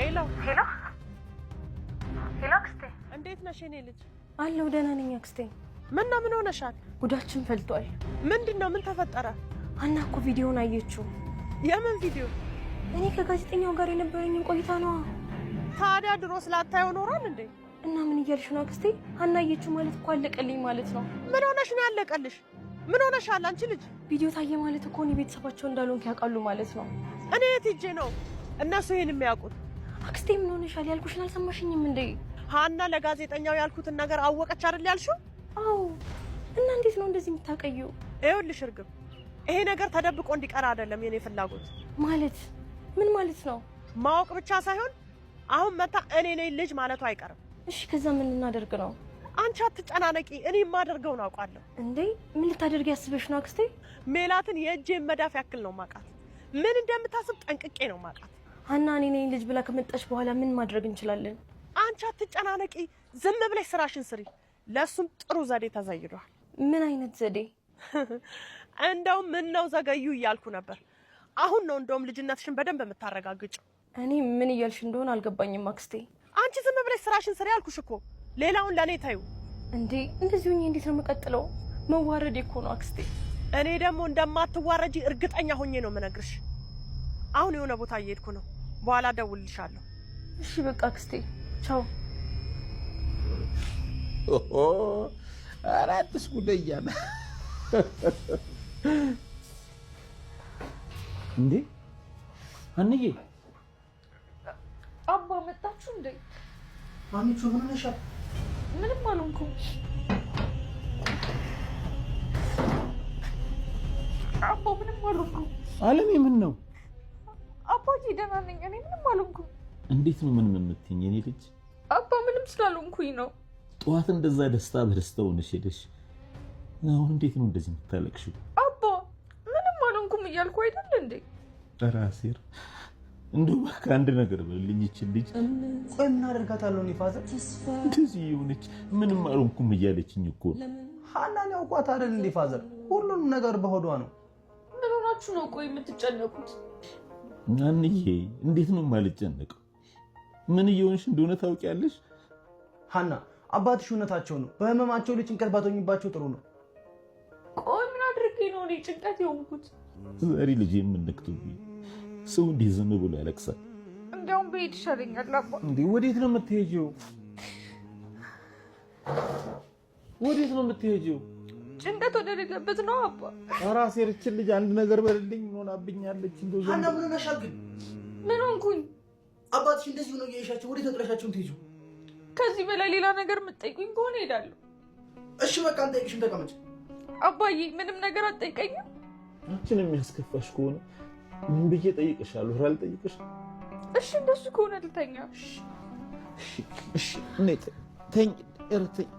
ሄሎ። ሄሎ ሄሎ፣ አክስቴ። እንዴት ነሽ የኔ ልጅ? አለሁ፣ ደህና ነኝ አክስቴ። ምን ነው፣ ምን ሆነሻል? ጉዳችን ፈልቷል። ምንድን ነው? ምን ተፈጠረ? ሀና እኮ ቪዲዮን አየችው። የምን ቪዲዮ? እኔ ከጋዜጠኛው ጋር የነበረኝን ቆይታ ነዋ። ታዲያ ድሮ ስላታየው ኖሯል እንዴ? እና ምን እያልሽ ነው አክስቴ? ሀና አየችው ማለት እኮ አለቀልኝ ማለት ነው። ምን ሆነሽ ነው ያለቀልሽ? ምን ሆነሻል አንቺ ልጅ? ቪዲዮ ታየ ማለት እኮ እኔ ቤተሰባቸው እንዳልሆንኩ ያውቃሉ ማለት ነው። እኔ የት ሄጄ ነው እነሱ ይሄን የሚያውቁት? አክስቴ ምን ሆነሻል? ያልኩሽን አልሰማሽኝም እንዴ? ሀና ለጋዜጠኛው ያልኩትን ነገር አወቀች አይደል ያልሽው? አዎ። እና እንዴት ነው እንደዚህ የምታቀዩ? ይኸውልሽ እርግብ፣ ይሄ ነገር ተደብቆ እንዲቀር አይደለም የኔ ፍላጎት። ማለት ምን ማለት ነው? ማወቅ ብቻ ሳይሆን አሁን መታ እኔ ነኝ ልጅ ማለቱ አይቀርም። እሺ፣ ከዛ ምን እናደርግ ነው? አንቺ አትጨናነቂ፣ እኔ የማደርገውን አውቃለሁ። እንዴ፣ ምን ልታደርግ ያስበሽ ነው አክስቴ? ሜላትን የእጄን መዳፍ ያክል ነው ማውቃት። ምን እንደምታስብ ጠንቅቄ ነው ማውቃት። ሀና እኔ ነኝ ልጅ ብላ ከመጣች በኋላ ምን ማድረግ እንችላለን? አንቺ አትጨናነቂ፣ ዝም ብለሽ ስራሽን ስሪ። ለእሱም ጥሩ ዘዴ ተዘይዷል። ምን አይነት ዘዴ? እንደውም ምን ነው ዘገዩ እያልኩ ነበር። አሁን ነው እንደውም ልጅነትሽን በደንብ የምታረጋግጭው። እኔ ምን እያልሽ እንደሆነ አልገባኝም አክስቴ። አንቺ ዝም ብለሽ ስራሽን ስሪ አልኩሽ እኮ። ሌላውን ለእኔ ተዩ። እንዴ፣ እንደዚህ ሆኜ እንዴት ነው የምቀጥለው? መዋረድ እኮ ነው አክስቴ። እኔ ደግሞ እንደማትዋረጂ እርግጠኛ ሆኜ ነው የምነግርሽ። አሁን የሆነ ቦታ እየሄድኩ ነው፣ በኋላ እደውልልሻለሁ። እሺ በቃ አክስቴ፣ ቻው። አራትስ ጉደያ እንዴ አንዬ። አባ፣ መጣችሁ እንዴ? ማሚቹ፣ ምን ሆነሻል? ምንም አልሆንኩም። አባ፣ ምንም አልሆንኩም። አለሜ፣ ምን ነው? አባዬ፣ ደህና ነኝ። እኔ ምንም አልሆንኩም። እንዴት ነው ምንም የምትይኝ የኔ ልጅ? አባ፣ ምንም ስላልሆንኩኝ ነው። ጠዋት እንደዛ ደስታ በደስታ ሆነሽ ሄደሽ አሁን እንዴት ነው እንደዚህ የምታለቅሽው? አባ፣ ምንም አልሆንኩም እያልኩ አይደል እንዴ? ኧረ አሴር፣ እንደው እባክህ አንድ ነገር በልልኝ ይችን ልጅ። ቆይ ምን አደርጋታለሁ እኔ father? እንደዚህ የሆነች ምንም አልሆንኩም እያለችኝ እኮ ነው። ሀናን ያውቋት አይደል እንዴ father? ሁሉንም ነገር በሆዷ ነው። ምን ሆናችሁ ነው ቆይ የምትጨነቁት? አንዬ፣ እንዴት ነው የማልጨነቀው? ምን እየሆንሽ እንደሆነ ታውቂያለሽ? ሀና፣ አባትሽ እውነታቸው ነው። በህመማቸው ላይ ጭንቀት ባትሆኝባቸው ጥሩ ነው። ቆይ ምን አድርጌ ነው እኔ ጭንቀት የሆንኩት? ዛሬ ልጄ የምንክቱብኝ ሰው እንዲህ ዝም ብሎ ያለቅሳል? እንዲያውም ብሄድ ይሻለኛል አባ። እንዴ፣ ወዴት ነው የምትሄጂው? ወዴት ነው የምትሄጂው? ጭንቀት ወደሌለበት ነው አባ። ኧረ አሴር፣ ይችን ልጅ አንድ ነገር በልልኝ፣ ምን ሆናብኛለች? እንደው ሀና፣ ምን ሆነሻል ግን? ምን ሆንኩኝ? አባትሽ እንደዚህ ሆነው እያየሻቸው ወዴት ተጥለሻቸውን ትሄጂው? ከዚህ በላይ ሌላ ነገር የምትጠይቁኝ ከሆነ እሄዳለሁ። እሺ በቃ አንጠይቅሽም፣ ተቀመጭ። አባዬ፣ ምንም ነገር አትጠይቀኝም? አንቺን የሚያስከፋሽ ከሆነ ምን ብዬ ጠይቅሻለሁ? ኧረ አልጠይቅሽም። እሺ፣ እንደሱ ከሆነ ልተኛ። እሺ፣ እኔ ተኝ፣ ኧረ ተኝ።